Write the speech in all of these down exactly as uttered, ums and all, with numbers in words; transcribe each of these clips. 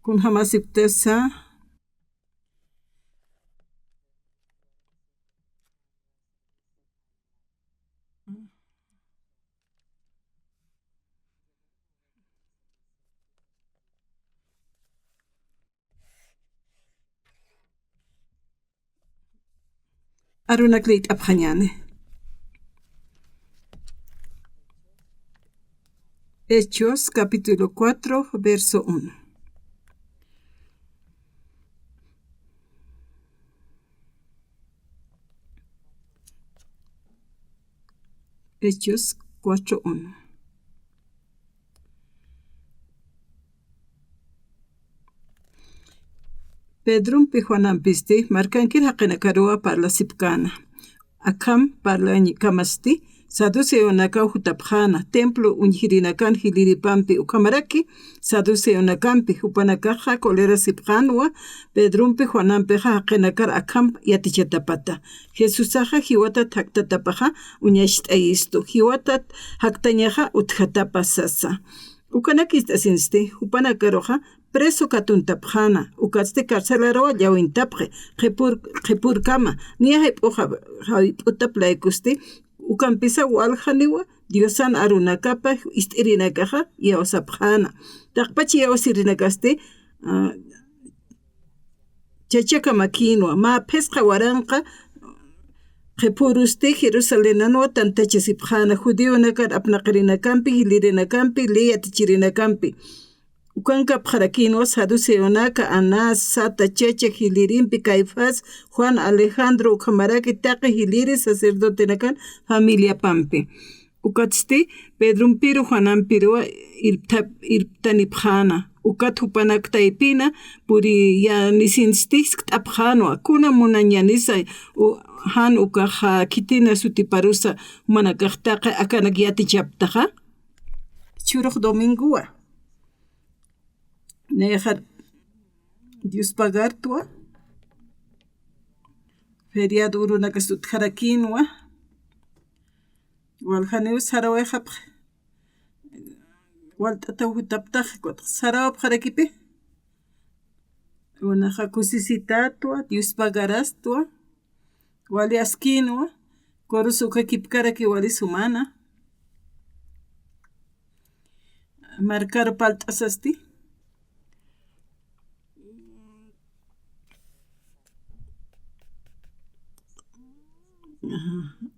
Kunjamasipktasa. Arunak liyt'apxañäni. Hechos, capítulo cuatro, verso uno. Hechos cuatro uno. Pedrompi Juanampisti markankir jaqinakaruwa parlasipkäna. Akham parlañkamasti saduceonakaw jutapxäna, templo uñjirinakan jiliripampi ukhamaraki saduceonakampi. Jupanakaxa colerasipxänwa Pedrompi Juanampixa jaqinakar akham yatichatapata. Jesusaxa jiwatat jaktatapaxa uñacht'ayistu, jiwatat jaktañaxa utjatapa sasa. Ukanak ist'asinsti, jupanakaruxa preso katuntapxäna, ukatsti carcelaruwa llawintapxi, qhipur-, qhipurkama, niya jayp'uxa, jayp'utap laykusti, ukampisa waljaniwa Diosan arunakapa ist'irinakaxa iyawsapxäna. Taqpach iyawsirinakasti, ah, chachakamakïnwa, mä phisqa waranqa qhipurusti Jerusalenanwa tantachasipxäna, judionakar apnaqirinakampi, jilirinakampi, ley yatichirinakampi. Ukankapxarakïnwa saduceonaka, Anás, sata chacha jilirimpi Caifás, Juan, Alejandro, ukhamaraki taqi jiliri sacerdotenakan familiapampi. Ukatsti Pedrompiru Juanampiruwa irpta-, irptanipxäna. Ukat jupanak taypina puriyanisinsti jiskt'apxänwa, kuna munañanisa, u-, jan ukaxa khitina sutiparusa jumanakax taqi akanak yatichaptaxa. Churux domingowa. Nayxar Dios pagartwa. Feriado urunakas utjarakïnwa. Waljaniw sarawayxapx. Walt'ataw jutaptax, kutx sarawapxarakipi. Unaxa kusisitätwa, Dios pagarastwa. Wali askïnwa, kurus ukakipkaraki wali sumana. Markaru palt'asasti.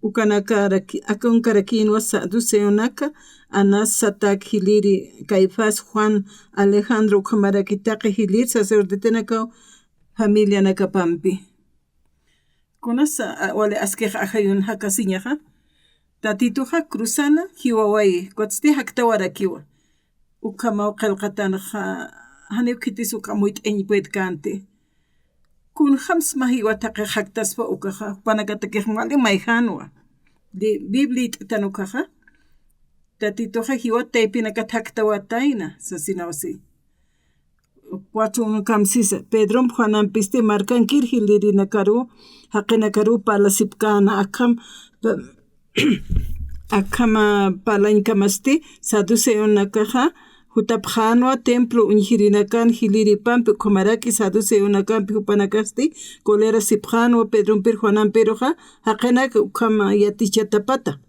Ukanakara-, akunkarakïnwa saduceonaka, Anás, satak jiliri Caifás, Juan, Alejandro, ukhamaraki taqi jilïr sacerdotenakaw familianakapampi. Kunasa, a, wali askix ajayun jakasiñaxa. Tatituxa cruzana jiwawayi, kutsti jaktawarakiwa. Ukhamaw qillqatanxa, janiw khitis uka amuyt'añ puedkänti. Kunjamsma jiwa taqix jaktaspa ukaxa, jupanakatakix wali mayjänwa. Li-, Biblia liyt'atan ukaxa. Tatituxa jiwat taypinakat jaktawatayna, sasinawsi. Cuatro uno kamsisa, Pedromp Juanampisti markankir jilirinakaru, jaqinakaru parlasipkäna, akham, akhama parlañkamasti, saduceonakaxa, jutapxänwa templo uñjirinakan jiliripampi, ukhamaraki saduceonakampi jupanakasti, colerasipxänwa Pedrompir Juanampiruxa, jaqinak ukhama yatichatapata.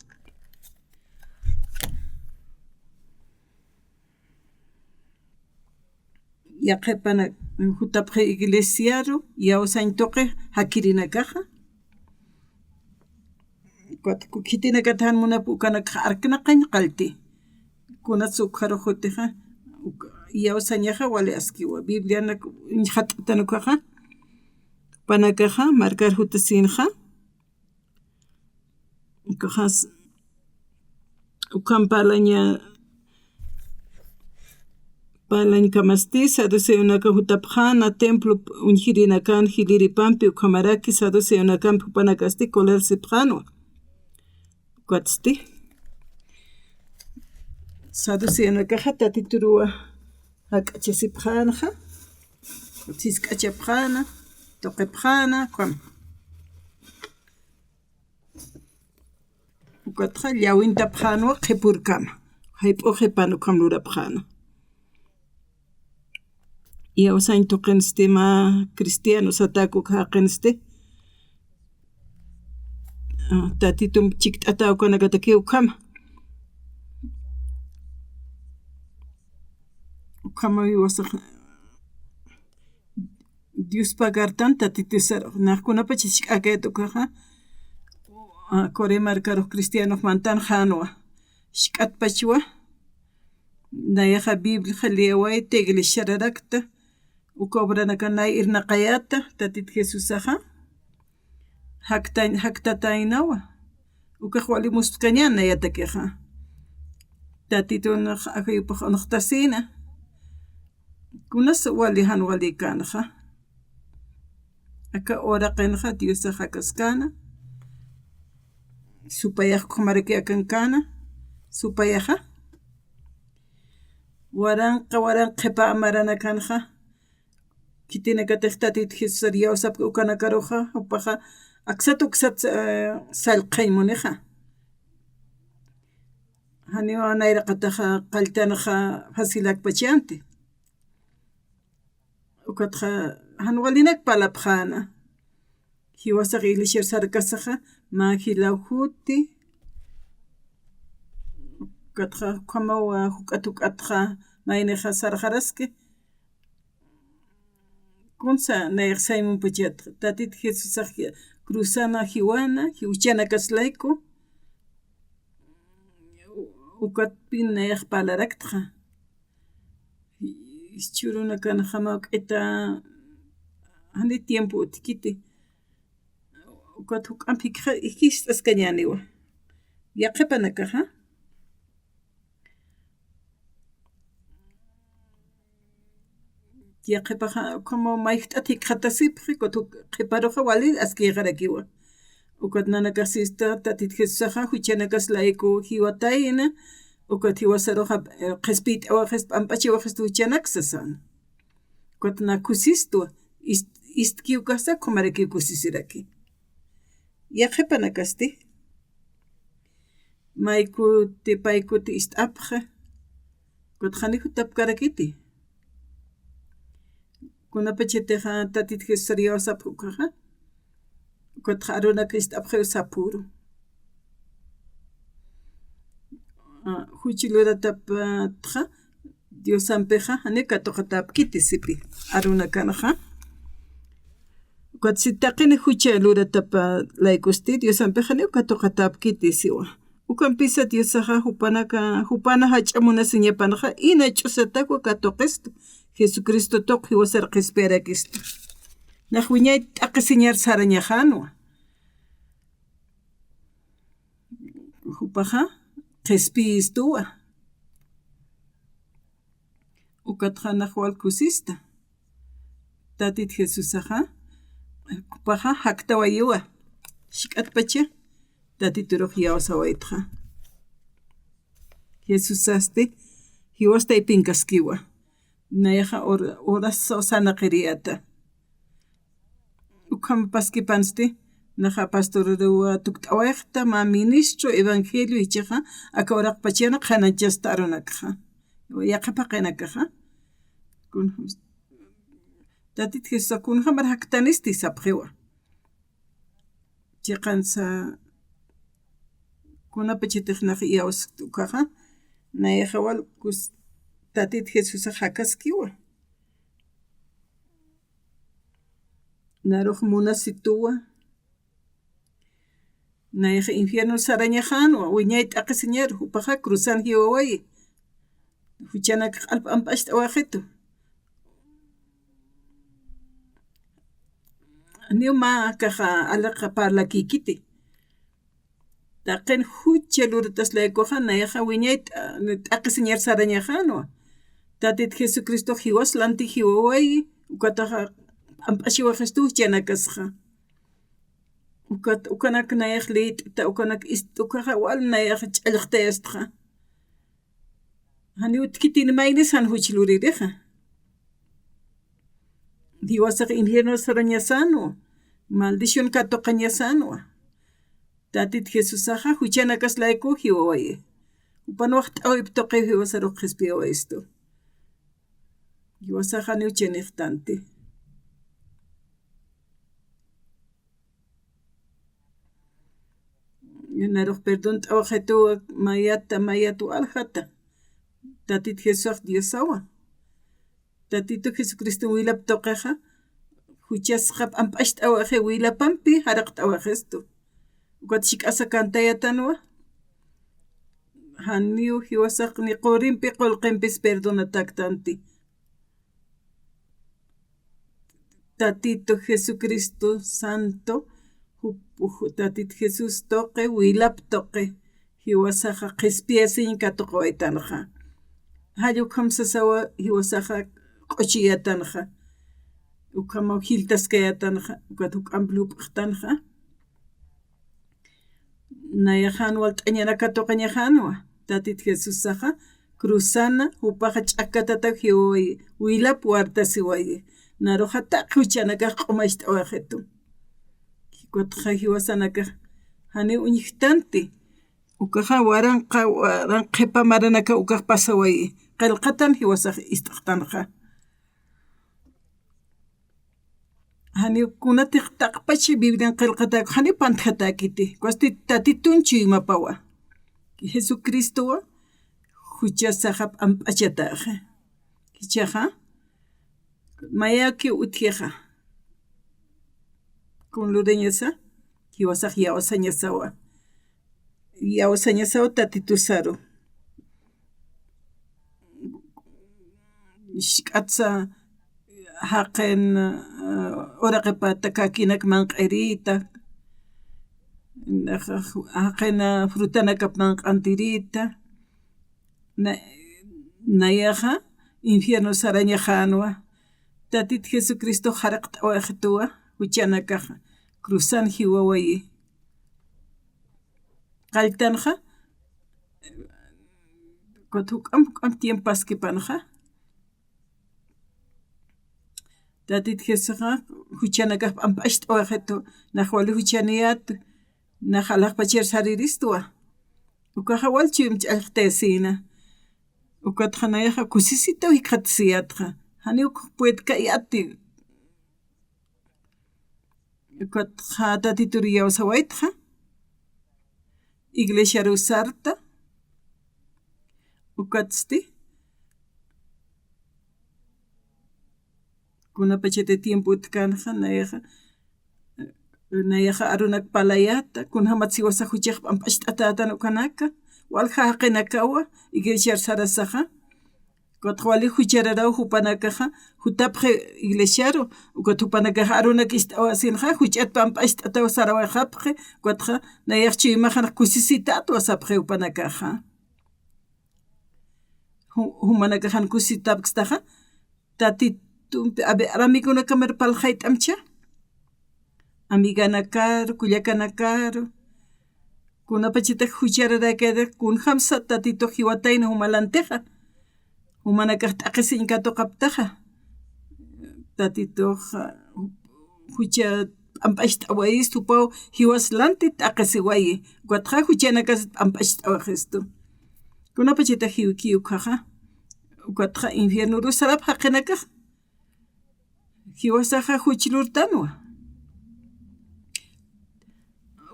Yaqhipana jutapxi iglesiaru, iyawsañ tuqi jakirinakaxa. Ukat khitinakata jan munapxi ukanakxa arknaqañ qallti. Kunats ukxarux jutixa, uk-, iyawsañaxa wali askiwa. Biblianak uñjat'tan ukaxa. Jupanakaxa, markar jutasinxa. Ukaxas, ukham parlaña, parlañkamasti, saduceonaka jutapxäna, templo uñjirinakan jiliripampi, ukhamaraki saduceonakampi jupanakasti colerasipxänwa. Ukatsti, saduceonakaxa Tatituruwa jak'achasipxänxa, jisk'achapxäna, tuqipxäna, ukham. Ukatxa llawintapxänwa qhipürkama. Jayp'u qhipan ukham lurapxäna. Iyawsañ tuqinsti mä cristiano satäk uk jaqinsti. Ah, Tatitump chikt'atäw ukanakatakiw ukhama. Ukhama jiwasax Diospa cartan Tatitusarux, nax kunapachas jisk'akayät ukaxa, ah, Corea markarux cristianox mantan jänwa, jisk'atpachwa, nayaxa Bibliaxa liyawayta, iglesiararakta, uka obranakan nay irnaqayäta, Tatit Jesusaxa jaktañ-, jaktataynawa. Ukax wali muspkañän nayatakixa. Tatitun ajayupax unuxtasïna. Kunas wali jan walikänxa. Aka uraqinxa Diosax jakaskäna. Supayax ukhamaraki akankäna. Supayaxa. Waranqa, waranqa qhipa maranakanxa. Khitinakatix Tatit Jesusar iyawsapki ukanakaruxa, jupaxa aksat uksat, eh, sallqañ munixa. Janiw nayraqataxa qalltanxa facilakpachänti. Ukatxa jan walinak parlapxäna. Jiwasax iglesiar sarkasaxa, mä jilaw juti. Ukatxa ukhamaw juk'at juk'atxa maynixa sarxaraski. Kunsa nayax saymumpachat, Tatit Jesusax cruzana jiwana, jiwchanakas layku, ukatpin nayax parlaraktxa. Jichhürunakanxa mä juk'ita, jani tiempo utjkiti. Ukat juk'amp jikxa, jist'askañäniwa. Yaqhipanakaxa. Yaqhipaxa, como mayjt'at jikxatasipxi, ukat qhiparuxa wali askïxarakiwa. Ukat nanakax sista, Tatit Jesusaxa, juchanakas layku jiwatayna, ukat jiwasaruxa, eh, qhispiyt'awaxist, p'amp'achiwaxist juchanak sasan. Ukat na kusistwa, ist-, istkiw kasa, ukhamarakiw kusisiraki. Yaqhipanakasti, maykuti, paykuti ist'apxi, ukat jani jutapkarakiti. Kunapachatixa Tatit Jesusar iyawsapxi ukaxa, ukatxa arunak ist'apxiw sapüru. Ah, juch luratapatxa, Diosampixa, janiw katuqatäpkiti sipi, arunakanxa. Ukat si taqini jucha luratapa laykusti, Diosampixa janiw katuqatäpkiti siwa. Ukampisa Diosaxa jupanaka, jupana jach'a munasiñapanxa, ina ch'usatakwa katuqistu, Jesucristo tuq jiwasar qhispiyarakistu. Nax wiñay t'aqhisiñar sarañaxänwa. Jupaxa qhispiyistuwa. Ukatxa nax wal kusista. Tatit Jesusaxa, jupaxa jaktawayiwa. Jisk'atpacha, Tatiturux iyawsawaytxa. Jesusasti, jiwas taypinkaskiwa. Nayaxa or-, horas sanaqiriyäta. Ukhamapaskipansti, naxa pastoruruw tukt'awayxta, mä ministro evangelio jichhaxa, aka uraqpachana qhanañchasta arunakxa. Yaqhip jaqinakaxa. Kunjams-, Tatit Jesusax kunjamar jaktanisti sapxiwa. Chiqansa kunapachatix nax iyawskta ukaxa, nayaxa wal kus-, Tatit Jesusax jakaskiwa. Narux munasituwa. Nayaxa infierno sarañaxänwa, wiñay t'aqhisiñar, jupaxa cruzan jiwawayi. Juchanak q'alp p'amp'acht'awaxitu. Niw mä akaxa aliq parlakïkiti. Taqin jucha luratas laykuxa, nayaxa wiñay t'a-, t'aqhisiñar sarañaxänwa. Tatit Jesucristox jiwas lanti jiwawayi, ukataxa p'amp'achiwaxistu juchanakasxa. Ukat, ukanak nayax liyt'ta, ukanak ist'ta, ukaxa wal nayax ch'allxtayastxa. Janiw utjkitini maynis jan juch luririxa. Jiwasax infierno sarañasänwa, maldición katuqañasänwa. Tatit Jesusaxa juchanakas layku jiwawayi. Jupan waxt'awayp tuqiw jiwasarux qhispiyawayistu. Jiwasaxa janiw chanixtanti. Narux perdont'awxituwa mayata, mayat waljata. Tatit Jesusax Diosawa. Tatitu Jesucristo wilap tuqixa, juchasxa p'amp'acht'awayxi wilapampi jaraqt'awayxistu. Ukat jikxasa kantayatanwa. Janiw jiwasax ni qurimpi qullqimpis perdonataktanti. Tatitu Jesucristo santo, jup-, ju-, Tatit Jesús tuqi, wilap tuqi, jiwasaxa qhispiyasiñ katuqawaytanxa. Jall ukham sasawa jiwasaxa q'uchiyatanxa. Ukhamaw jiltaskayatanxa, ukat juk'amp lup'xtanxa. Nayaxan walt'añanaka tuqañaxanwa, Tatit Jesusaxa cruzana, jupaxa ch'akatataw jiwawayi, wilap wartasiwayi, naruxa taqi juchanakax q'umacht'awaxitu. Ukatxa jiwasanakax janiw uñjtanti, ukaxa waranqa, waranqa qhipa maranaka ukax pasawayi, qillqatan jiwasax ist'xtanxa. Janiw kunatix taqpach Biblian qillqatäk, janiw pantjatäkiti. Ukat Tatitun chuymapawa. Jesucristowa juchasaxa p'amp'achataxi. Jichhaxa, mayaki utjixa. Kun lurañasa, jiwasax yawsañasawa. Yawsañasawa Tatitusaru. Jisk'atsa jaqin, eh, uraqipata kakinak manq'irita, jaqin frutanakap manq'antirita, na-, nayaxa infierno sarañaxänwa. Tatit Jesucristo jaraqt'awayxituwa, juchanakaxa cruzan jiwawayi. Qalltanxa, ukat juk'amp, juk'amp tiempo askipanxa. Tatit Jesusaxa, juchanakax p'amp'acht'awayxitu, nax wali juchaniyät, nax alaxpachar sariristwa. Ukaxa wal chuyma ch'allxtayasïna. Ukatxa nayaxa kusisitaw jikxatasiyätxa. Janiw ukx puedkayäti. Ukatxa Tatitur yawsawaytxa, iglesiaru sarta, ukatsti, kunapachati tiempo utjkänxa, nayaxa, nayaxa arunak parlayäta, kunjamatsa jiwasax juchax p'amp'acht'atätan ukanaka, walja jaqinakawa, iglesiar sarasaxa, Ukatxa wali juchararaw jupanakaxa, jutapxi iglesiaru, ukat jupanakaxa arunak ist'awasinxa, juch'at p'amp'acht'ataw sarawayxapxi, ukatxa nayax chuymaxan kusisitätwa sapxi jupanakaxa. Ju-, jumanakaxan kusisitapkstaxa, Tatitumpi, a ver, amigunakamar parlxayt'amcha. Amiganakaru, kullakanakaru, kunapachatix juchararakayta, kunjamsa Tatitux jiwatayna juma lantixa, jumanakax t'aqhisiñ katuqaptaxa, Tatitux, ah, jucha p'amp'acht'awayistu, jupaw jiwas lanti t'aqhisiwayi, ukatxa juchanakas p'amp'acht'awayistu. Kunapachatix jiwkiy ukhaxa, ukatxa infiernoru sarap jaqinakax. Jiwasaxa juch lurtanwa.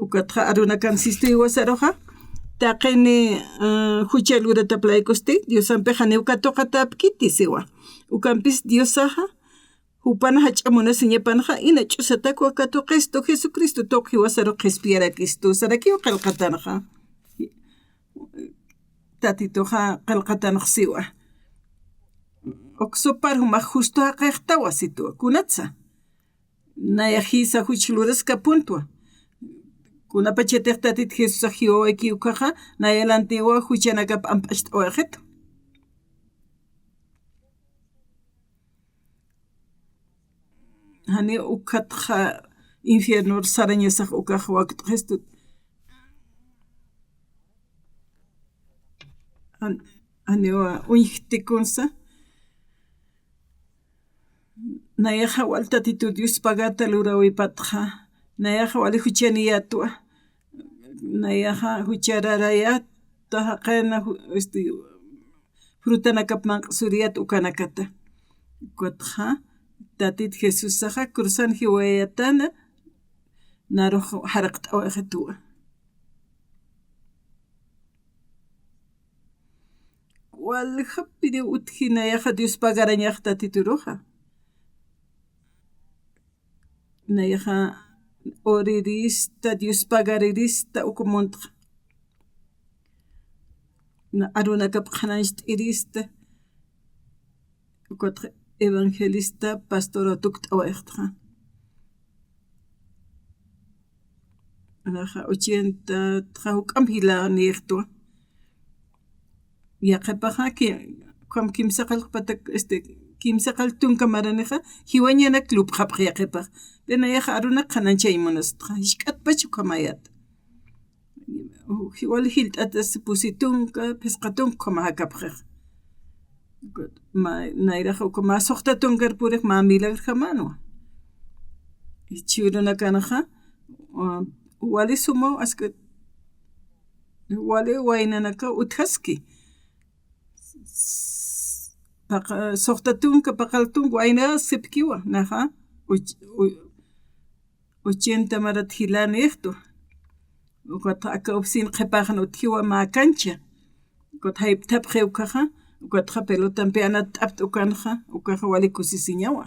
Ukatxa arunakan sistu jiwasaruxa, taqini, eh, jucha luratap laykusti, Diosampixa janiw katuqatäpkiti siwa. Ukampis Diosaxa, jupan jach'a munasiñapanxa, ina ch'usatakwa katuqistu, Jesucristo tuq jiwasaru qhispiyarakistu, sarakiw qillqatanxa. Tatituxa qillqatanx siwa. Uksupar jumax justo jaqixtawa situwa. Kunatsa. Nayax jisa juch luraskapuntwa. Kunapachatix Tatit Jesusax jiwawayki ukhaxa, naya lantiwa juchanakap p'amp'acht'awayxitu. Jani ukatxa infiernor sarañasax ukax wakt'xistu. Jan-, janiwa uñjtikunsa. Nayaxa wal Tatitu Dios pagata lurawipatxa. Nayaxa wali juchaniyatwa. Nayaxa juchararayat, jaqina ju-, este, frutanakap manq'suriyat ukanakata. Ukatxa, Tatit Jesusaxa cruzan jiwayatana, narux jaraqt'awayxituwa. Waljapiriw utji nayaxa Dios pagarañax Tatituruxa. Nayaxa orirista, Dios pagarirista, uka muntxa. Na arunakap qhanañcht'irista, ukatxa evangelista, pastora tukt'awayxtxa. Naxa ochenta txa juk'amp jila niyxtwa. Yaqhipaxa ki-, ukham kimsaqallq patak, este, kimsaqall tunka maranixa, jiwañanak lupxapx yaqhipax. Pero nayaxa arunak qhanañchañ munastxa, jisk'atpach ukhamayat. Jiwal jilt'atas pusi tunka, phisqa tunka ukhama jakapxix. Ma, nayraxa uka mä suxta tunkar purix mä milagrjamanwa. Jichhürunakanxa, ah, wali sumaw ask'a, wali waynanakaw utjaski. Paqa-, suxta tunka, paqall tunka wayna sipkiwa, naxa, och-, u-, ochenta marat jila niyxtwa. Ukatxa aka oficina qhipaxan utjiwa mä cancha. Ukat jayp'thapxi ukaxa, ukatxa pelotampi anatt'apxta ukanxa, ukaxa wali kusisiñawa.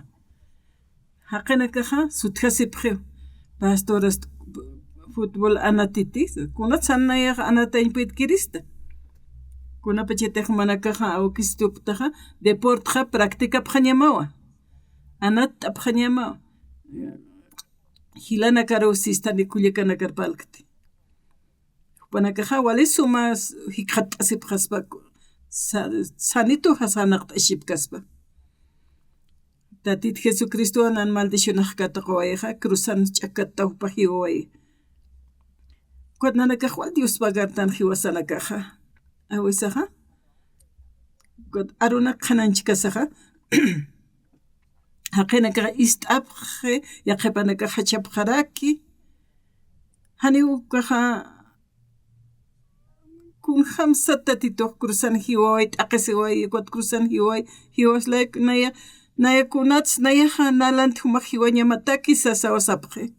Jaqinakaxa sutjasipxiw, pastoras, fútbol anatiti, kunat sanayax anatañpïtkirista. Kunapachatix jumanakaxa awkistupxtaxa, deportxa practicapxañamawa. Anatt'apxañamawa. Jilanakaruw sistani kullakanakar parlkti. Jupanakaxa wali suma jikxatt'asipxaspa, sa-, sanitu janaqt'asipkaspa. Tatit Jesucristowa nan maldicionax katuqawayixa, cruzan ch'akkattaw jupax jiwawayi. Ukat nanakax wal Dios pagartan jiwasanakaxa. Awisaxa. Ukat arunak qhanañchkasaxa. Jaqinakax ist'apxi, yaqhipanakax jachapxaraki. Janiw ukaxa kunjamsa Tatitux cruzan jiwaway, t'aqisiway, ukat cruzan jiwaway, jiwas layku naya, naya kunats, nayaxa nalant jumax jiwañamataki sasaw sapxi.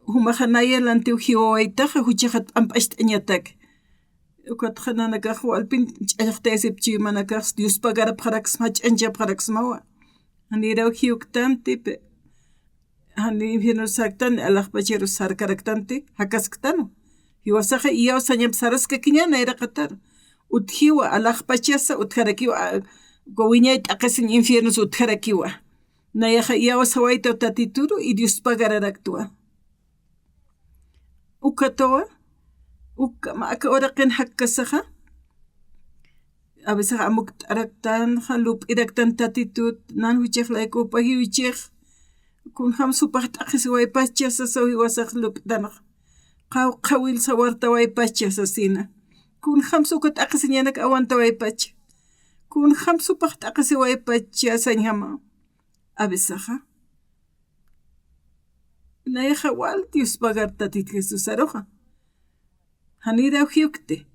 Jumaxa naya lantiw jiwawaytaxa, juchaxat p'amp'acht'añatak. Ukatxa nanakax walpin ch'allaxtayasipchi, manakax Dios pagarapxaraksma, jach'añchapxaraksmawa. Janiraw jiwktanti, pe-, jani infierno sarktan, alaxpacharu sarkaraktanti, jakasktanwa. Jiwasaxa iyaw sañap saraskakiña nayraqatar. Utjiwa, alaxpachasa utjarakiwa, a, uka wiñay t'aqisiñ infiernos utjarakiwa. Nayaxa iyawsawaytaw Tatituru, y Dios pagararaktwa. Ukatawa, uka mä aka uraqin jakkasaxa, a veces amukt'araktanxa, lup'iraktan Tatitut, nan juchax laykupa jiwchix, kunjam supax t'aqisiwaypacha sasaw jiwasax lup'tanxa. Qawqhawil sawartawaypacha sasina. Kunjam suka t'aqisiñanak awantawaypacha. Kunjam supax t'aqisiwaypacha sañjama. A veces, nayaxa wal Dios pagar Tatit Jesusaruxa. Janiraw jiwkti.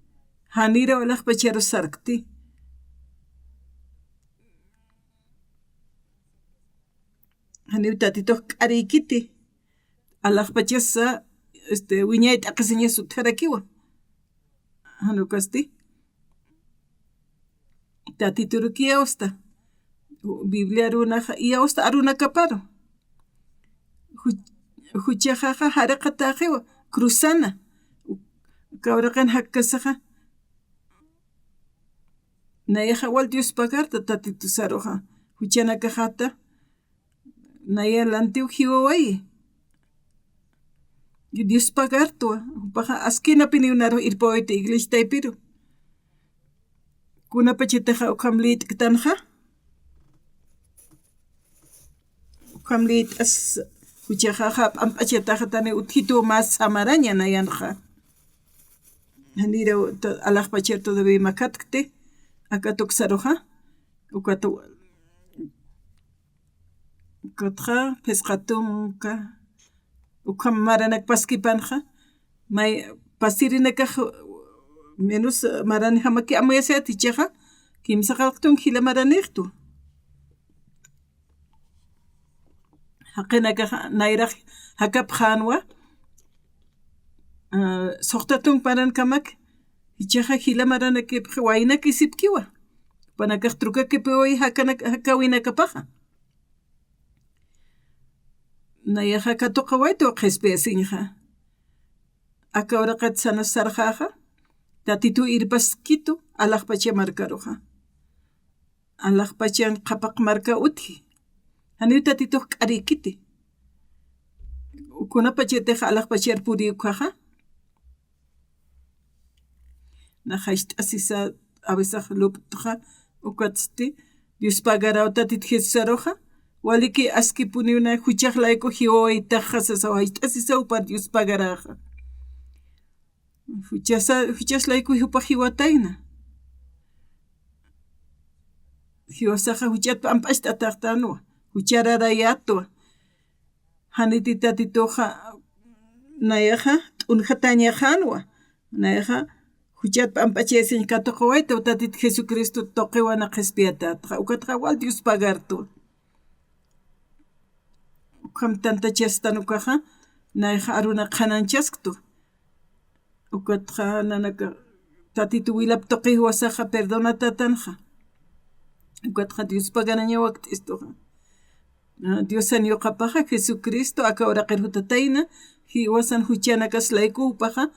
Janiraw alaxpacharu sarkti. Janiw Tatitux k'ariykiti. Alaxpachasa, este, wiñay t'aqisiñas utjarakiwa. Jan ukasti. Tatituruki iyawsta. Biblia arunaxa iyawsta arunakaparu. Ju-, juchaxaxa jaraqataxiwa, cruzana. Aka uraqin jakkasaxa. Nayaxa wal Dios pagarta Tatitusaruxa. Juchanakaxata. Naya lantiw jiwawayi. Dios pagartwa, jupaxa askinapiniw narux irpawayta iglesia taypiru. Kunapachatixa ukham lït'ktanxa. Ukham lït'as, juchaxaxa p'amp'achataxatani utjituw mä samaraña nayanxa. Janiraw ta-, alaxpachar todavía makatkti, aka tuksaruxa, ukat Ukatxa, phisqa tunka, ukham maranak paskipanxa, may, pasirinakax, menos, maranjamaki amuyasayat jichhaxa, Kimsa qallqtun jila maranïxtwa. Jaqinakaxa nayrax jakapxänwa, ah, suxta tunk marankamak, jichhaxa jila maranakipxi waynakisipkiwa. Jupanakax trukakipiway jakanak-, jakäwinakapaxa. Nayaxa katuqawaytwa qhispiyasiñxa. Aka uraqat sanas sarxäxa, Tatituw irpaskitu alaxpacha markaruxa. Alaxpachan qhapaq marka utji. Janiw Tatitux k'arïkiti. Kunapachatix alaxpachar purï ukhaxa, nax jacht'asisa, a veces lup'txa, ukatsti Dios pagaraw Tatit Jesusaruxa, waliki askipuniw na juchax layku jiwawaytaxa sasaw, jacht'asisa jupar Dios pagaräxa. Juchasa, juchas layku jupax jiwatayna. Jiwasaxa juchat p'amp'acht'atäxtanwa, juchararayätwa. Janiti Tatituxa nayaxa t'unjatañaxänwa, nayaxa juchat p'amp'achayasiñ katuqawaytwa Tatit Jesucristo tuqiwana qhispiyatätxa, ukatxa wal Dios pagartwa. Ukham tantachastan ukaxa, nayaxa aruna qhanañchasktwa. Ukatxa nanaka Tatitu wilap tuqi jiwasaxa perdonatätanxa. Ukatxa Dios pagaraña wakt'istuxa. Ah, Diosan yuqapaxa Jesucristo aka uraqir jutatayna, jiwasan juchanakas layku jupaxa,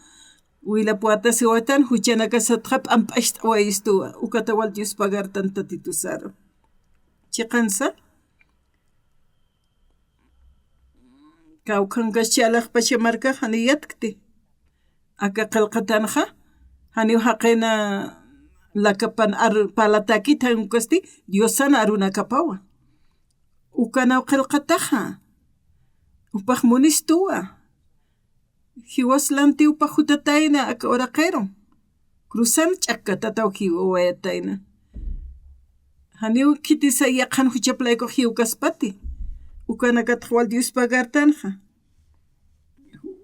wilap watasiwaytan juchanakasatxa p'amp'acht'awayistuwa, ukata wal Dios pagartan Tatitusaru. Chiqansa, kawkhankaschä alaxpacha markax janiw yatkti. Aka qillqatanxa, janiw jaqina lakapan ar-, parlatäkit jan ukasti, Diosan arunakapawa. Ukanaw qillqataxa, jupax munistuwa. Jiwas lanti jupax jutatayna aka uraqiru. Cruzan ch'akka tataw jiwawayatayna. Janiw khitisa yaqhan juchap laykux jiwkaspati. Ukanakatxa wal Dios pagartanxa.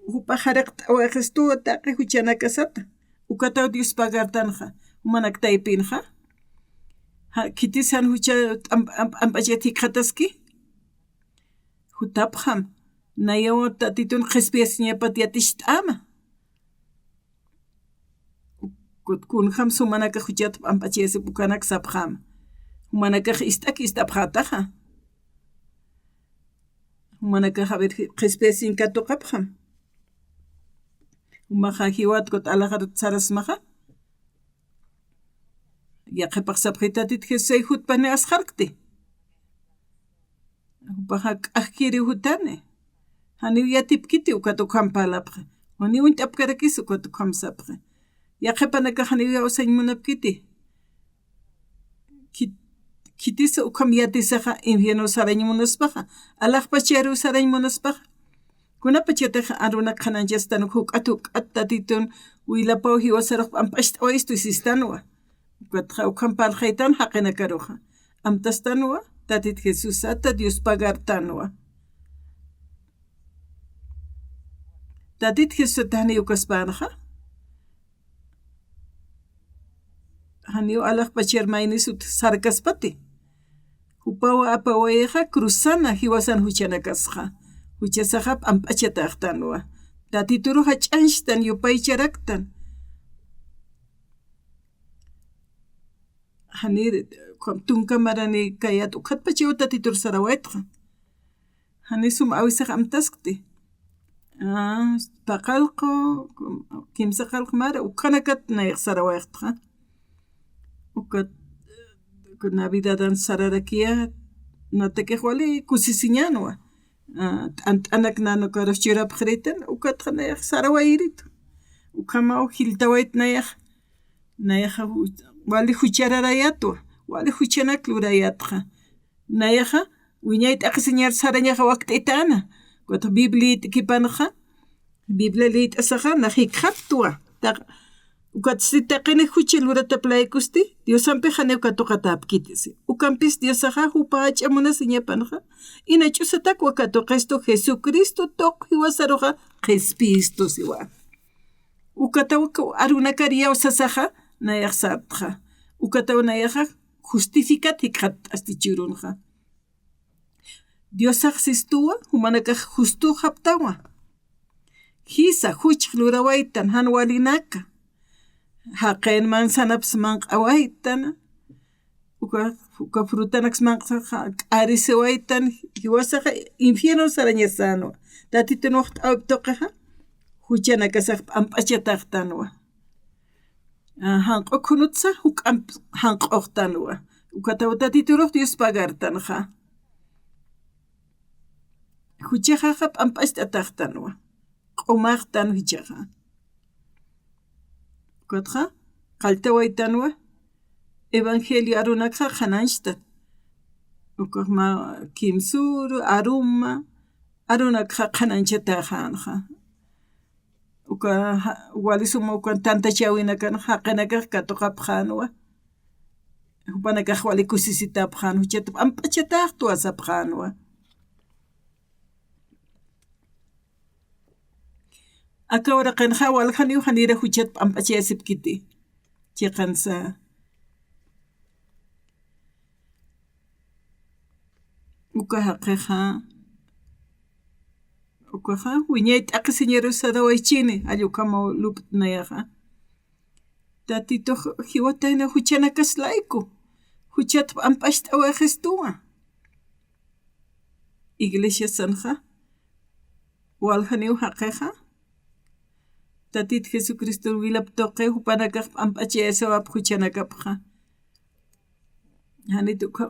Jupax jariqt'awayistuwa taqi juchanakasata. Ukataw Dios pagartanxa. Jumanak taypinxa. Ja, khitis jan jucha t'am-, am-, p'amp'achat jikxataski. Jutapxam, nayaw Tatitun qhispiyasiñapat yaticht'äma. Kut-, kunjam sumanakax juchat p'amp'achayasip ukanak sapxäma. Jumanakax ist'ak ist'apxätaxa. Jumanakax, a ver, qhispiyasiñ katuqapxam. Jumaxa jiwat kut alaxarut sarasmaxa. Yaqhipax sapxi Tatit Jesusay jutpani asxarkti. Jupaxa k'ajkiriw jutani. Janiw yatipkiti ukat ukham parlapxi. Janiw uñt'apkarakis ukat ukham sapxi. Yaqhipanakax janiw iyawsañ munapkiti. Khit-, khitis ukham yatisaxa infierno sarañ munaspaxa. Alaxpacharu sarañ munaspaxa. Kunapachatix arunak qhanañchastan juk'at juk'at Tatitun wilapaw jiwasarux p'amp'acht'awayistu sistanwa. Ukatxa ukham parlxaytan jaqinakaruxa. Amtastanwa, Tatit Jesusata Dios pagartanwa. Tatit Jesusata janiw yukaspänxa. Janiw alaxpachar maynis ut sarkaspati. Jupaw apawayixa cruzana jiwasan juchanakasxa. Juchasaxa p'amp'achatäxtanwa. Tatituru jach'añchtan yupaycharaktan. Jani tunka marani kayät ukhatpachaw Tatitur sarawaytxa. Jani sum awisax amtaskti. Ah, paqallqu, kimsa qallqu mara, ukhanakat nayax sarawayxtxa. Ukat, Navidadan sararakiyä, natakix wali kusisiñänwa. Ah, t'ant'anak nanukarux churapxiritan, ukatxa nayax sarawayiritu. Ukhamaw jiltawayt nayax, nayaxa ju-, wali juchararayätwa, wali juchanak lurayätxa. Nayaxa, wiñay t'aqhisiñar sarañaxa wakt'itäna. Ukatxa Biblia liyt'kipanxa, Biblia liyt'asaxa, nax jikxattwa. Taq-, ukatsti taqini jucha luratap laykusti, Diosampix janiw katuqatäpkiti si. Ukampis Diosaxa jupa jach'a munasiñapanxa, ina ch'usatakwa katuqistu Jesucristo tuq jiwasaruxa qhispiyistu siwa. Ukataw arunakar iyawsasaxa, nayax sartxa. Ukataw nayaxa justificat jikxatt'asti churunxa. Diosax sistuwa, jumanakax justüxaptawa. Jisa, juchx lurawaytan, jan walinaka. Jaqin manzanaps manq'awaytan. Uka, uka frutanaks manq'saxa, k'arisiwaytan, jiwasaxa infierno sarañasänwa. Tatitun waxt'awip tuqixa, juchanakasax p'amp'achataxtanwa. A, janq'u khunutsa, juk'amp janq'uxtanwa. Ukataw Tatiturux Dios pagartanxa. Juchaxaxa p'amp'acht'ataxtanwa. Q'umaxtan juchaxa. Ukatxa, qalltawaytanwa, evangelio arunakxa qhanañchtan. Ukax mä kimsüru, aruma, arunakxa qhanañchataxänxa. Uka ja-, wali suma ukan tantachäwinakan jaqinakax katuqapxänwa. Jupanakax wali kusisitapxän, juchat p'amp'achataxtwa sapxänwa. Aka uraqinxa waljaniw janira juchat p'amp'achayasipkiti. Chiqansa. Uka jaqixa, ukaxa, wiñay t'aqhisiñaru sarawaychini, jall ukhamaw lup't'nayaxa. Tatitux jiwatayna juchanakaslayku, juchat p'amp'acht'awaxistuwa. Iglesiasanxa, waljaniw jaqixa, Tatit Jesucristo wilap tuqi jupanakax p'amp'achayasawap juchanakapxa. Janit ukha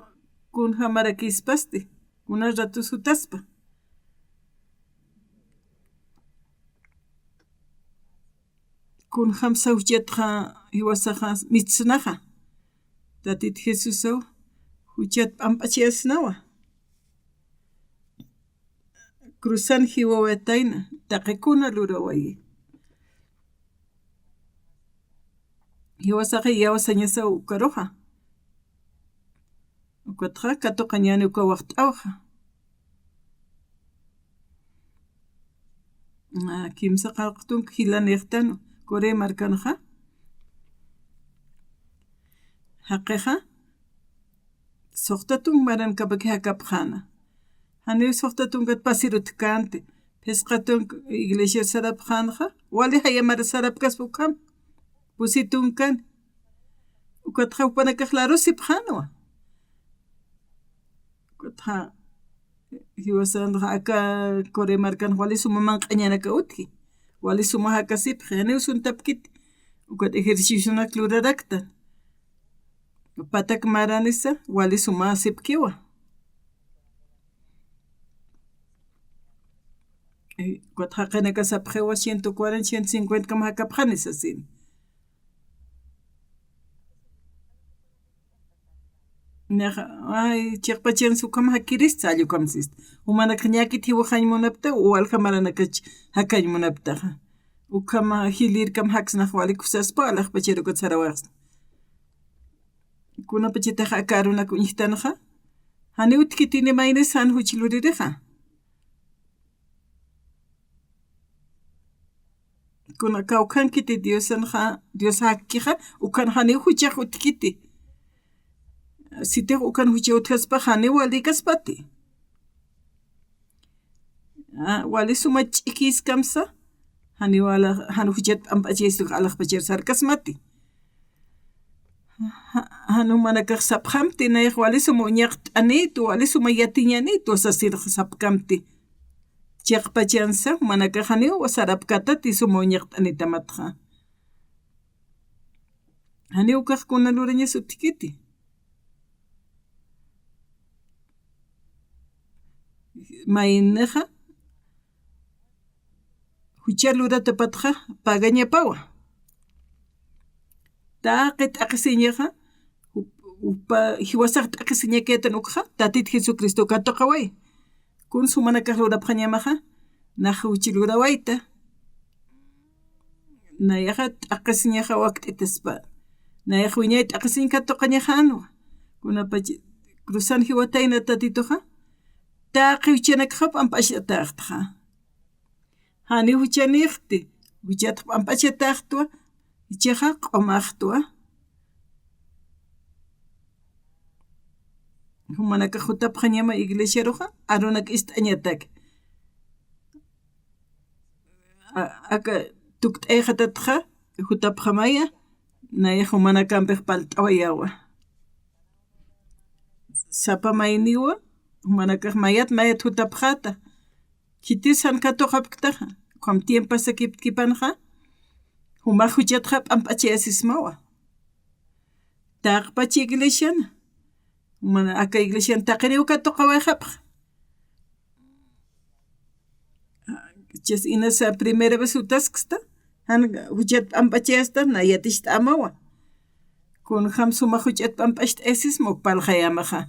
kunjamarakïspasti, kuna ratus jutaspa. Kunjamsa juchatxa jiwasaxa mitsnaxa. Tatit Jesusaw juchat p'amp'achayasnawa. Cruzan jiwawaytayna, taqi kuna lurawayi. Jiwasaxa iyawsañasaw ukaruxa. Ukatxa katuqañäni uka waxt'awxa. A, kimsa qallqtunka jilanïxtan Corea markanxa. Jaqixa, suxta tunk maranakapaki jakapxäna. Janiw suxta tunkat pasir utjkänti, phisqa tunk iglesia sarapxänxa, wali jayamar sarapkaspa ukham, pusi tunkan. Ukatxa jupanakax larusipxänwa. Ukatxa, jiwasanxa aka Corea markan wali suma manq'añanaka utji. Wali suma jakasipxi, janiw suntapkiti. Ukat ejercicionak luraraktan. Patak maranisa, wali suma sipkiwa. Eh, ukat jaqinaka sapxiwa ciento cuarenta, ciento cincuenta kam jakapxani sasin. Nax, ay, chiqpachansa ukham jakirista, jall ukham sista. Jumanakax ñäkit jiwaxañ munapta, walja maranakach jakañ munaptaxa. Ukham jilïrkam jaksnax wali kusaspa, alaxpachar ukat sarawaxsna. Kunapachatix aka arunak uñjtanxa, janiw utjkitini maynis jan juch luririxa. Kuna kawkhankiti Diosanxa, Dios jakkixa, ukan janiw juchax utjkiti. Sitix ukan juchax utjaspa, janiw walïkaspati. A, wali suma ch'ikiskamsa, janiw ala, jan juchat p'amp'achaystu alaxpachar sarkasmati. Ja-, jan jumanakax sapxamti, nayax wali suma uñaqt'anïtwa, wali suma yatiñanïtwa sasirx sapkamti. Chiqpachansa, jumanakax janiw sarapkatati suma uñaqt'anitamatxa. Janiw ukax kuna lurañas utjkiti. Maynixa, jucha luratapatxa pagañapawa. Taqi t'aqhisiñaxa, jup-, jupa, jiwasax t'aqhisiñakaytan ukxa, Tatit Jesucristo katuqaway. Kuns jumanakax lurapxañamaxa, nax juch lurawayta. Nayaxa t'aqhisiñaxa wakt'itaspa. Nayax wiñay t'aqhisiñ katuqañaxänwa. Kunapach cruzan jiwatayna Tatituxa, taqi juchanakxa p'amp'achataxtxa. Janiw juchanïxti, juchatx p'amp'achataxtwa, jichhaxa q'umaxtwa. Jumanakax jutapxañama iglesiaruxa, arunak ist'añatak. A-, aka tukt'ayxatatxa, jutapxamaya, nayax jumanakampix palt'awayawa. Sapa mayniwa, jumanakax mayat, mayat jutapxäta. Khitis jan katuqapktaxa, ukham tiempo pasakiptkipanxa, jumax juchatxa p'amp'achayasismawa. Taqpach iglesiana, mana aka iglesian taqiriw katuqawayxapxa. Chas inasa primera vez jutasksta, jan juchat p'amp'achayasta, na yaticht'amawa. Kunjam suma juchat p'amp'acht'ayasisma uk parlxayämaxa.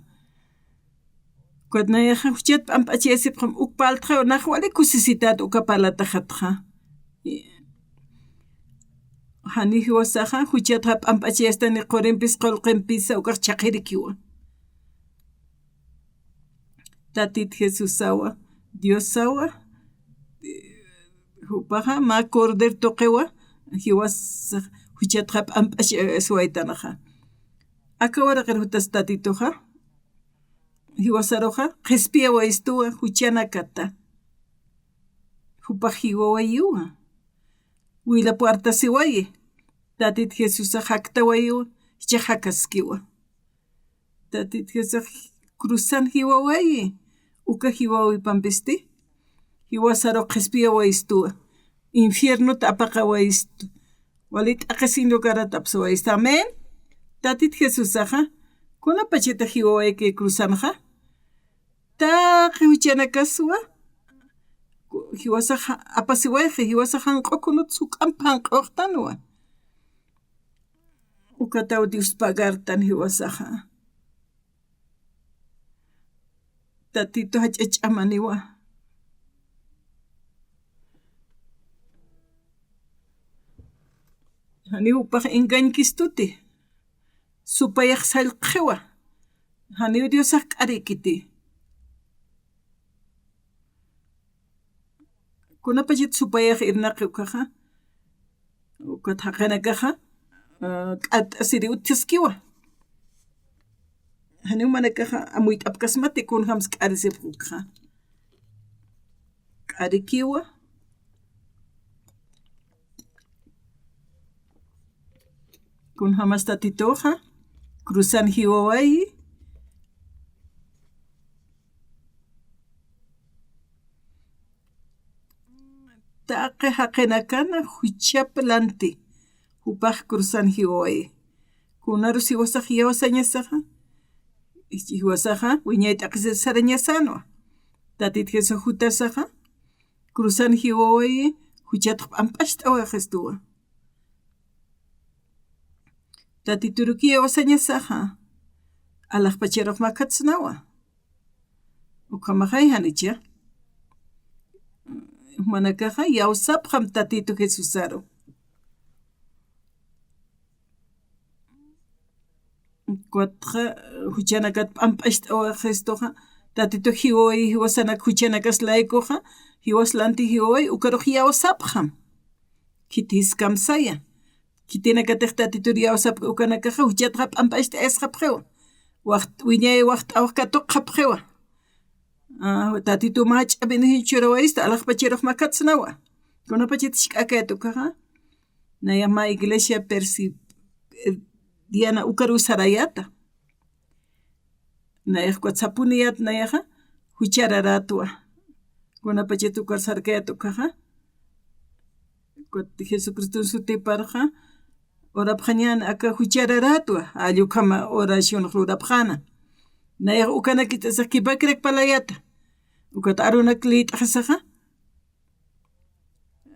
Ukat nayaxa juchat p'amp'achayasipxam uk parltxaw, nax wali kusisität uka parlataxatxa. Janiw jiwasaxa, juchatxa p'amp'achayasta ni qurimpis qullqimpisa ukax chhaqhirikiwa. Tatit Jesusawa, Diosawa, jupaxa mä cordero tuqiwa, jiwasax juchatxa p'amp'achaswaytanaxa. Aka waraqir jutas Tatituxa, jiwasaruxa, qhispiyawayistuwa juchanakata. Jupax jiwawayiwa. Wila puertasiwayi. Tatit Jesusax jaktawayiwa, jichhax jakaskiwa. Tatit Jesusax cruzan jiwawayi, uka jiwawipampisti, jiwasaru qhispiyawayistuwa, infiernot apaqawayistu. Wali t'aqhisiñ lugarat apsuwayistu. Amén. Tatit Jesusaxa, kunapachata jiwawayki cruzanxa, taqi juchanakaswa, jiwasax apasiwayxi, jiwasax janq'u kunut suk'amp janq'uxtanwa. Ukataw Dios pagartan jiwasaxa. Tatitu jach'a ch'amaniwa. Janiw jupax engañkistuti. Supayax sallqxiwa. Janiw Diosax k'arikiti. Kunapachat supayax irnaqi ukaxa, ukat jaqinakaxa, ah, k'at'asiri utjaskiwa. Janiw jumanakaxa amuyt'apkasmati kunjams k'arisipx ukxa. K'arikiwa. Kunjamas Tatituxa cruzan jiwawayi. Taqi jaqinakana juchap lanti, jupax cruzan jiwawayi. Kunarus jiwasax iyawsañasaxa, jiwasaxa wiñay t'aqhisir sarañasänwa. Tatit Jesús jutasaxa, cruzan jiwawayi, juchatx p'amp'acht'awayxistuwa. Tatiturukiy iyawsañasaxa, alaxpacharux makhatsnawa. Ukhamaxay janicha. Jumanakaxa iyawsapxam Tatitu Jesusaru. Ukatxa juchanakat p'amp'acht'awayxistuxa, Tatitu jiwawayi, jiwasanak juchanakas laykuxa, jiwas lanti jiwawayi, ukarux iyawsapxam. Khiti jiskamsaya. Khitinakatix Tatitur iyawsapki ukanakaxa, juchatxa p'amp'acht'ayasxapxiwa. Wax-, wiñay waxt'awax katuqxapxiwa. Ah, Tatitu mä ch'amin churawayistu, alaxpacharux makhatsnawa. Kunapachat jisk'akayat ukaxa, nayax mä iglesia Presbiteriana ukaruw sarayäta. Nayax ukat sapuniyät nayaxa, juchararätwa. Kunapachat ukar sarkayät ukaxa, ukat Jesucriston sutiparxa, orapxañäni aka juchararätwa, jall ukhama oracionx lurapxäna. Nayax ukanakit'asax kipakirak parlayäta. Ukat arunak liyt'xisaxa,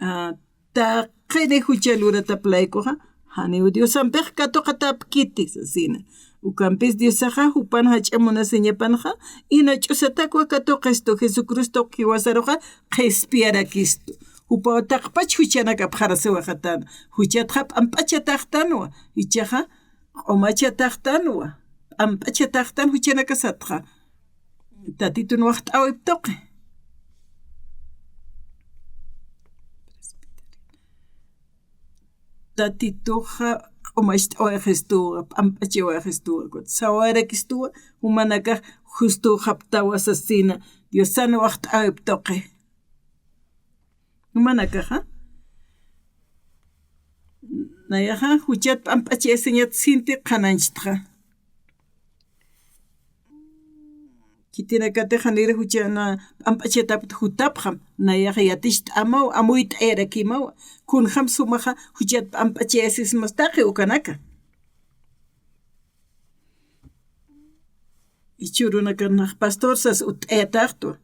ah, taqini jucha luratap laykuxa, janiw Diosampix katuqatäpkiti, sasina. Ukampis Diosaxa, jupan jach'a munasiñapanxa, ina ch'usatakwa katuqistu, Jesucristox jiwasaruxa qhispiyarakistu. Jupaw taqpach juchanak apxarasiwayxatana. Juchatxa p'amp'achataxtanwa, jichhaxa q'umachataxtanwa, p'amp'achataxtan juchanakasatxa. Tatitun waxt'awip tuqi. Tatituxa Jumacht'awayxistuwa, p'amp'achawayxistuwa, ukat sawayarakistuwa, jumanakax justuxaptawa sasina, Diosan waxt'äwip tuqi. Jumanakaxa, nayaxa juchat p'amp'achayasiñat sinti qhanañchtxa. Khitinakatix janir juchana p'amp'achatapkta jutapxam, nayaxa yaticht'amaw, amuyt'ayarakimaw, kunjam sumaxa juchat p'amp'achayasismas taqi ukanaka. Jichhürunakarnax pastor sas utt'ayataxtwa.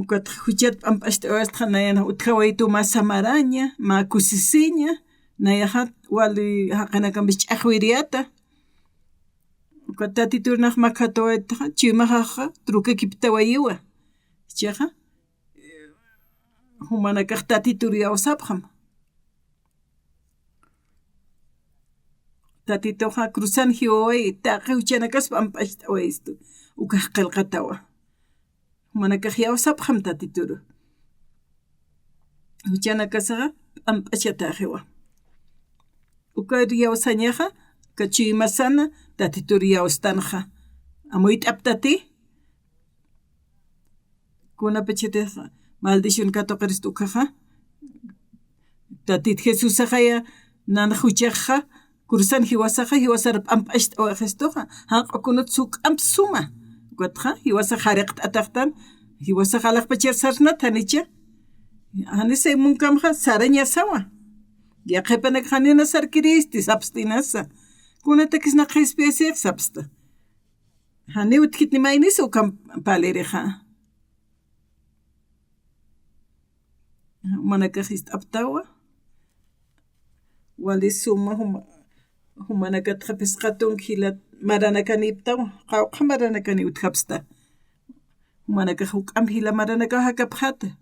Ukat juchat p'amp'acht'awayastxa nayan utjawaytu mä samaraña, mä kusisiña, nayaxa wali jaqinakampis ch'axwiriyata. Ukat Tatiturnax makhatawaytaxa, chuymaxaxa trukakiptawayiwa. Jichhaxa, jumanakax Tatitur iyawsapxam. Tatituxa cruzan jiwawayi, taqi juchanakas p'amp'acht'awayistu, ukax qillqatawa. Jumanakax iyawsapxam Tatituru. Juchanakasaxa p'amp'achatäxiwa. Uka iyawsañaxa, uka chuymasana Tatitur iyawstanxa. Amuyt'aptati, kunapachatix maldición katuqirist ukaxa. Tatit Jesusaxaya, nan juchaxa, cruzan jiwasaxa, jiwasar p'amp'acht'awayxistuxa, janq'u kunut suk'amp suma. Ukatxa, jiwasax jariqt'ataxtan, jiwasax alaxpachar sarnat janicha. Janisa munkamxa, sarañasawa. Yaqhipanakax janina sarkiristi, sapstinasa. Kunatakisna qhispiyasix, sapsta. Janiw utjkiti maynis ukham pälirixa. Jumanakax ist'aptawa. Wali suma juma-, jumanakatxa phisqa tunk jila maranakanïptawa. Qawqha maranakani utjapsta. Jumanakax juk'amp jila maranakaw jakapxäta.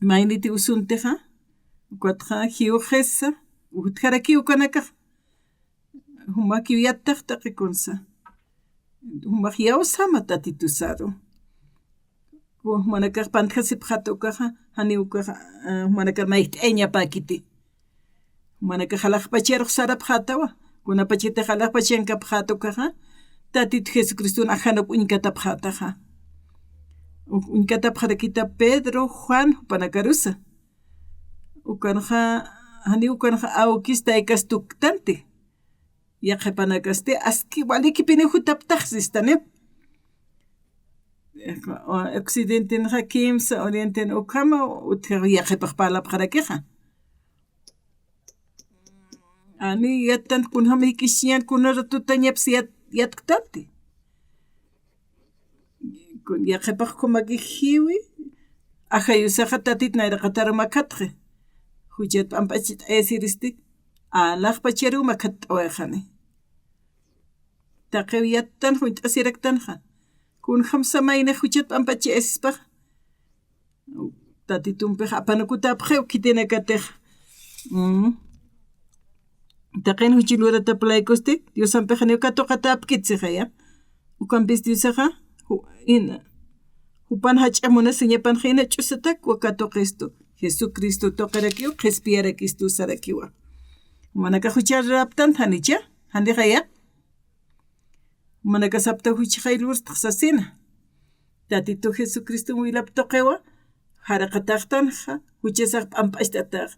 Mayniti usuntixa, ukatxa jiwxisa, utjarakiw ukanakax. Jumakiw yattax taqi kunsa. Jumax iyawsama Tatitusaru. Jumanakax pantjasipxäta ukaxa, janiw ukaxa, ah, jumanakar mayjt'ayañapäkiti. Jumanakax alaxpacharux sarapxätawa. Kunapachatix alaxpachankapxäta ukaxa, Tatit Jesucriston ajanup uñkatapxätaxa. U-, uñkatapxarakita Pedro, Juan, jupanakarusa. Ukanxa, janiw ukanxa awkis taykas tuktanti. Yaqhipanakasti, aski walikipiniw jutaptax sistaniw. Occidentenxa kimsa, orienten ukhama, utjax yaqhipax parlapxarakixa. Ani yattan kunjam jikisiñan, kuna ratutañapis yat-, yatktanti. Kun yaqhipax ukhamakiw jiwi, ajayusaxa Tatit nayraqataru makhatxi. Juchat p'amp'acht'ayasiristi, alaxpacharuw makhatt'awayxani. Taqiw yattan juñt'asiraktanxa. Kunjamsa mayni juchat p'amp'achayasispax. Tatitumpix apanukutäpxiw khitinakatix. Mm. Taqin juchi luratap laykusti, Diosampix janiw katuqatäpkit sixaya. Ukampis Diosaxa, ju-, ina. Jupan jach'a munasiñapanxa ina ch'usatakwa katuqistu. Jesucristo tuqirakiw, qhispiyarakistu sarakiwa. Jumanakax juchar raptan janicha, janixaya. Jumanakax sapta juchxay lurtx sasina. Tatitu Jesucriston wilap tuqiwa, jaraqataxtanxa, juchasax p'amp'acht'atax,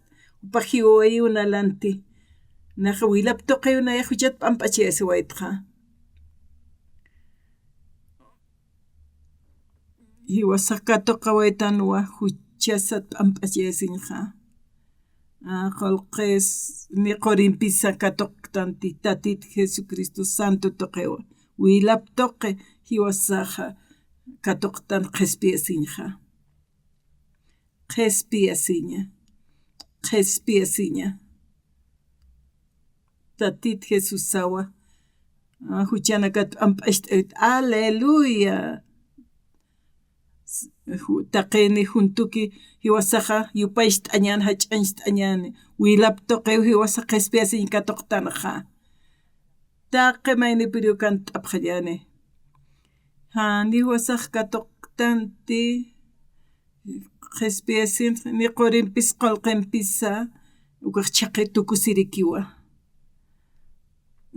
jupax jiwawayiw nalanti. Nax wilap tuqiw nayax juchat p'amp'achayasiwaytxa. Jiwasax katuqawaytanwa juchasat p'amp'achayasiñxa. A, qullqis ni qurimpisa katuqtanti Tatit Jesucristo santo tuqiwa. Wilap tuqi jiwasaxa katuqtan qhispiyasiñxa. Qhispiyasiña. Qhispiyasiña. Tatit Jesusawa, a, juchanakat p'amp'acht'awit. Aleluya. S-, ju-, taqini juntuki jiwasaxa yupacht'añän, jach'añcht'añäni. Wilap tuqiw jiwasax qhispiyasiñ katuqtanxa. Taqi maynipiriw kant'apxañäni. Jan jiwasax katuqtanti, qhispiyasin, ni qurimpis qullqimpisa, ukax chhaqi tukusirikiwa.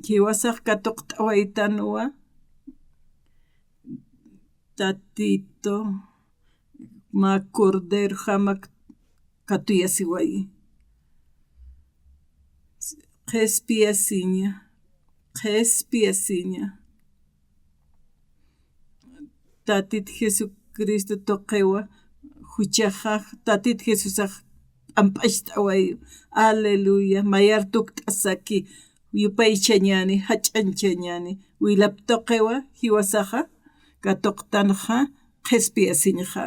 Jiwasax katuqt'awaytanwa, Tatito, mä Cordero jamak katuyasiwayi. Qhispiyasiña, qhispiyasiña. Tatit Jesucristo tuqiwa, juchaxa, Tatit Jesusax p'amp'acht'awayi. Aleluya, mayar tukt'asaki, yupaychañäni, jach'añchañäni, wilap tuqiwa, jiwasaxa katuqtanxa, qhispiyasiñxa.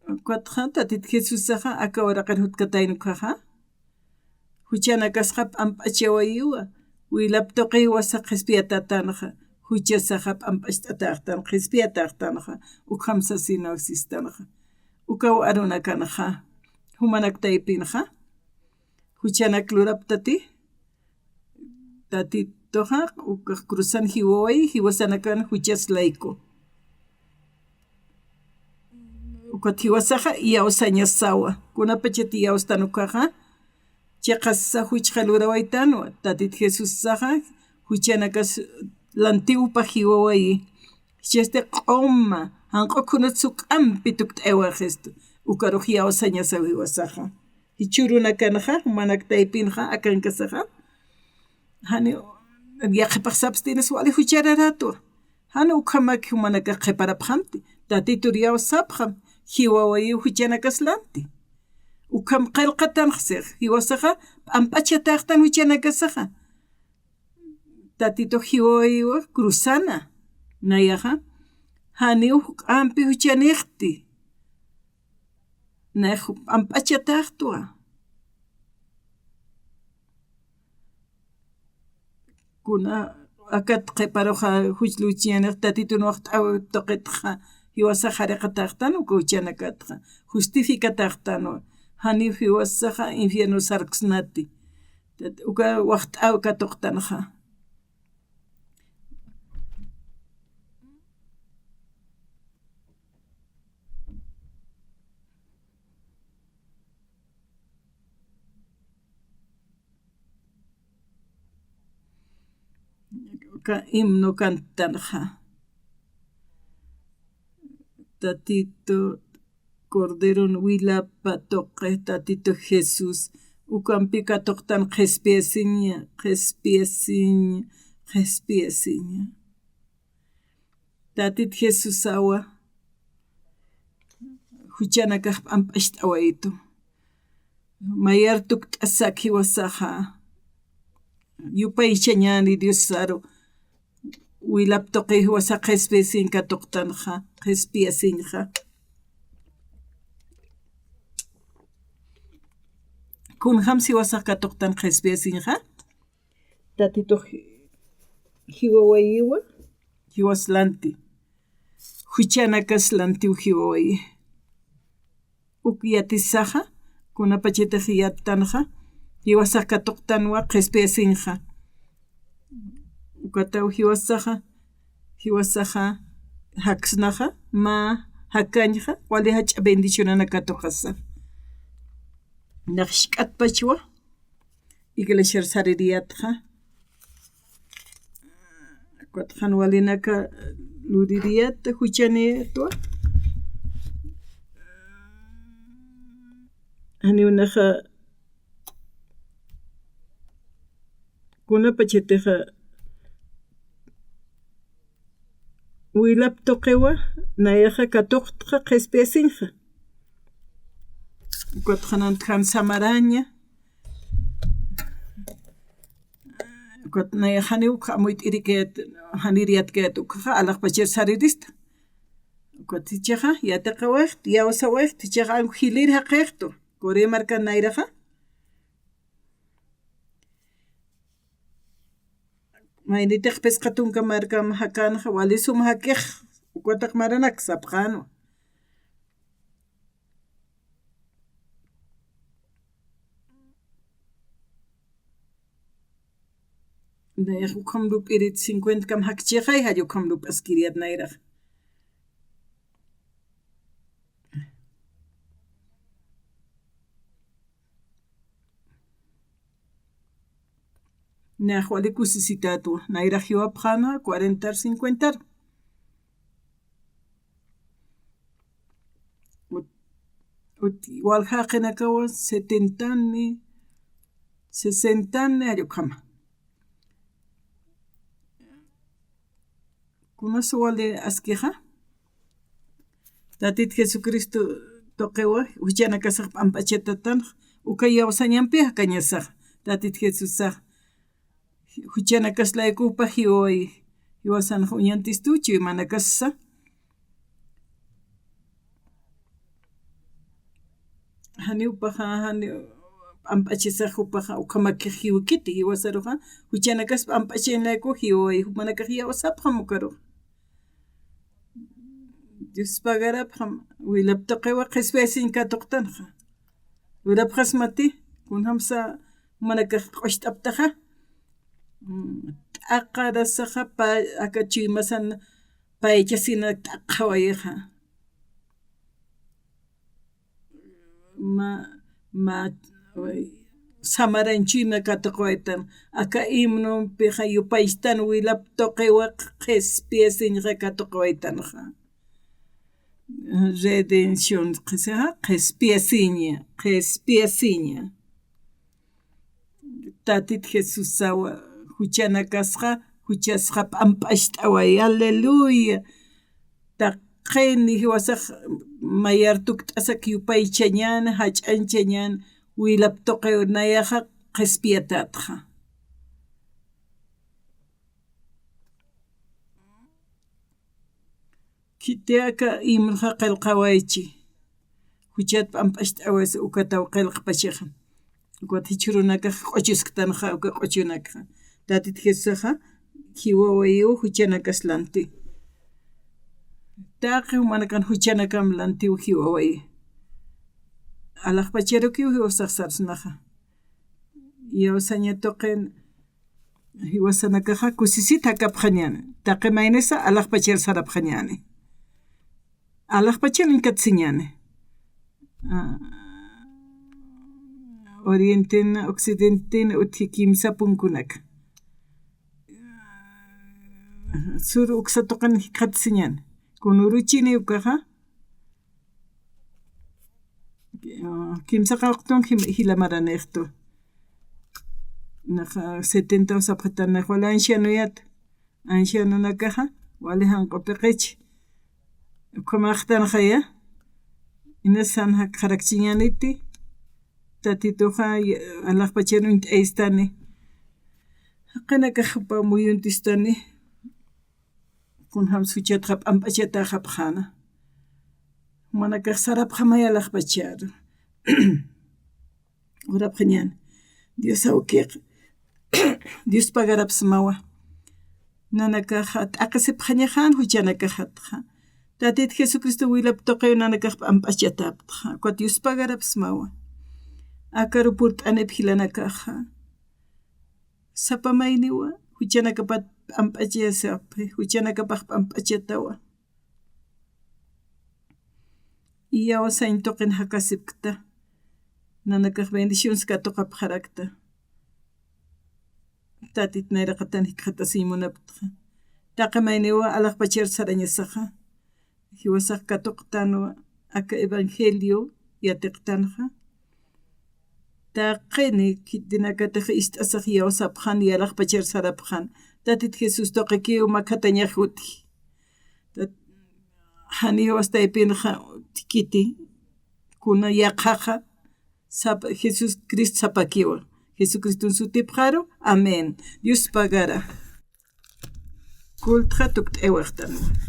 Ukatxa, Tatit Jesusaxa, aka uraqir jutkatayna ukhaxa, juchanakasxa p'amp'achawayiwa, wilap tuqi jiwasax qhispiyatätanxa, juchasaxa p'amp'acht'atäxtan, qhispiyatäxtanxa, ukham sasinaw sistanxa. Ukaw arunakanxa, jumanak taypinxa, juchanak luraptati, Tatituxa, ukax cruzan jiwawayi, jiwasanakan juchas layku. Ukat jiwasaxa iyawsañasawa. Kunapachat iyawstan ukaxa, chiqasa juchxa lurawaytanwa. Tatit Jesusaxa, juchanakas lantiwpa jiwawayi. Jichhasti q'uma, janq'u khunut suk'ampi tukt'ayawayistu. Ukarux iyawsañasaw jiwasaxa. Jichhürunakanxa, jumanak taypinxa, akankasaxa, jani yaqhipax sapstinas wali juchararätwa. Jani ukhamak jumanakax qhiparapxamti, Tatitur iyawsapxam, jiwawayiw juchanakas lanti. Ukham qillqatanxa six, jiwasaxa p'amp'achatäxtan juchanakasaxa. Tatitux jiwawayiwa cruzana, nayaxa, janiw juk'ampi juchanïxti. Nayax p'amp'achatäxtwa. Kuna akat qhiparuxa juch luchiñanix Tatitun waxt'äw tuqitxa, jiwasax jariqatäxtan uka juchanakatxa, justificatäxtanwa, janiw jiwasaxa infierno sarksnati. Uka waxt'äw katuqtanxa. Uka himno cantanxa. Tatito Corderon wilapa tuqi Tatito Jesús, ukampi katuqtan qhispiyasiña, qhispiyasiña, qhispiyasiña. Tatit Jesusawa, juchanakax p'amp'acht'awayitu. Mayar tukt'asak jiwasaxa, yupaychañäni Diosaru, wilap tuqi jiwasax qhispiyasiñ katuqtanxa, qhispiyasiñxa. Kunjams jiwasax katuqtan qhispiyasiñxa, Tatitux jiwawayiwa, jiwas lanti. Juchanakas lantiw jiwawayi. Uk yatisaxa, kunapachatix yattanxa, jiwasax katuqtanwa qhispiyasiñxa. Ukataw jiwasaxa, jiwasaxa, jaksnaxa, mä jakañxa, wali jach'a bendicionanak katuqasa. Nax jisk'atpachwa, iglesiar saririyatxa. Ukat jan walinaka luririyat juchanïtwa. Janiw naxa kunapachatixa wilap tuqiwa, nayaxa katuqtxa qhispiyasiñxa. Ukat jan ant jan samaraña. Ukat nayax janiw ukxa amuyt'irikayät, janiriyätkayät ukxa alaxpachir sarirista. Ukat jichhaxa yatiqawayixt, iyawsawayixt, jichhaxa anku jilir jaqistu, Corea markan nayraxa. Maynitix phisqa tunka markam jakanxa, wali sum jakix, ukataq maranak sapxänwa. Nayax ukham lup'irit cincuenta kam jakchixay, jall ukham lup'askiriyat nayrax. Nax wali kusisitätwa, nayrax jiwapxäna cuarenta, cincuenta. Ut, ut walja jaqinakawa setenta ni, sesenta ni jall ukhama. Kunas wali askixa, Tatit Jesucristo tuqiwa, juchanakasax p'amp'achatätanxa, uka iyawsañampi jakañasaxa, Tatit Jesusax juchanakas layku jupa jiwawayi, jiwasanxa uñantistu chuymanakasa. Janiw jupaxa, janiw p'amp'achisax jupaxa, ukhamakix jiwkiti, jiwasaruxa juchanakas p'amp'achañ layku jiwawayi, jumanakax iyawsapxam ukaruxa. Dios pagarapxam, wilap tuqiwa qhispiyasiñ katuqtanxa. Lurapxasmati, kunjamsa jumanakax q'ucht'aptaxa. Mm, t'aqarasaxa pa, aka chuymasan paychasina t'aqhawayixa. Ma, ma, samarañ chuyma katuqawaytan, aka himnompixa yupaychtan wilap tuqiwa qhispiyasiñxa katuqawaytanxa. Redención, qhisixa, qhispiyasiña, qhispiyasiña. Tatit Jesusawa, juchanakasxa, juchasxa p'amp'acht'away. Aleluya. Taqini jiwasax mayar tukt'asak yupaychañän, jach'añchañän, wilap tuqiw nayaxa qhispiyatätxa. Khiti aka himnoxa qillqawaychi. Juchat p'amp'acht'awaysa ukataw qillqpachaxa. Ukat jichhürunakax q'uchusktanxa uka q'uchunakxa. Tatit Jesusaxa jiwawayiw juchanakas lanti. Taqi jumanakan juchanakam lantiw jiwawayi. Alaxpacharukiw jiwasax sarsnaxa. Iyawsaña tuqin jiwasanakaxa kusisit jakapxañäni. Taqi maynisa alaxpachar sarapxañäni. Alaxpachar inkatsiñäni. Ah, orienten, occidenten, utji kimsa punkunak. Sur uksa tuqin jikxatsiñäni. Kunuruchini ukaxa. Ah, kimsa qawqtun jim-, jila maranïxtu. Naxa setenta sapxatan nax wali ancianoyät. Ancianonakaxa, wali janq'upiqich. Ukhamäxtanxaya. Inas jan jakxarakchiñäniti. Tatituxa, ya, alaxpachar uñt'ayistani. Jaqinakax jupa muyuntistani. Kunjams juchatxa p'amp'achatäxapxäna. Jumanakax sarapxamay alaxpacharu. Urapxañäni. Dios awkixa, Dios pagarapxsmawa. Nanakaxa t'aqhisipxañaxän juchanakaxatxa. Tatit Jesucristo wilap tuqiw nanakax p'amp'achatäpxtxa. Ukat Dios pagarapxsmawa. Akaru purt'anip jilanakaxa. Sapa mayniwa, juchanakapat p'amp'achayasapxi, juchanakapax p'amp'achatawa. Iyawsañ tuqin jakasipkta. Nanakax bendiciones katuqapxarakta. Tatit nayraqatan jikxatasiñ munapktxa. Taqi mayniwa alaxpachar sarañasaxa. Jiwasax katuqtanwa aka evangelio yatiqtanxa. Taqini khitinakatix ist'asax iyawsapxän, alaxpachar sarapxän. Tatit Jesús tuqikiw makhatañax utji. Tat-, janiw jiwas taypinxa utjkiti, kuna yaqhaxa, sap-, Jesús Cristo sapakiwa. Jesucriston sutipxaru. Amén. Dios pagara. Cultoxa tukt'awaxtan.